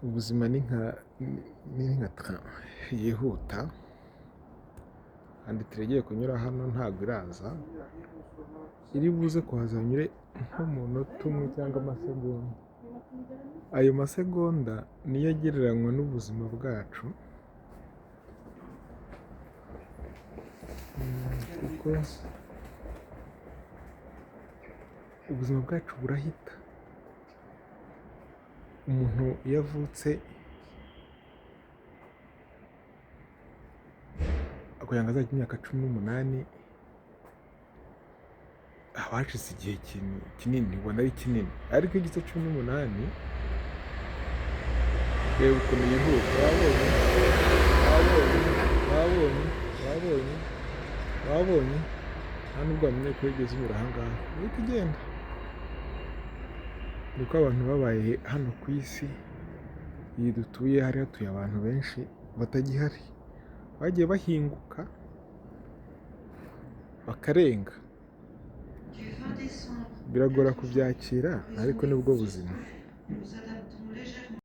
Ubuzima ni nka train yihuta, kandi train igiye kunyura hano ntabwo iraza, iri buze kuhaza hanyure nk'umunota umwe cyangwa amasegonda. Ayo masegonda niyo agereranywa n'ubuzima bwacu, kuko ubuzima bwacu burahita. Umuntu iyo avutse kugira ngo azagire imyaka 18, haba hashize igihe kinini, ubona ari kinini, ariko iyo ugize 18, reba ukuntu yihuta, wabonye, wabonye, wabonye, wabonye, wabonye, nta nubwo wamenya ko wigeze unyura aha ngaha, uhita ugenda. Niko abantu babaye hano ku isi iyi dutuye, hari hatuye abantu benshi batagihari, bagiye bahinguka bakarenga. Du 20 décembre Biragora au 4 janvier, kubyakira en raison ariko des nibwo courses buzima. scolaires, nous adaptons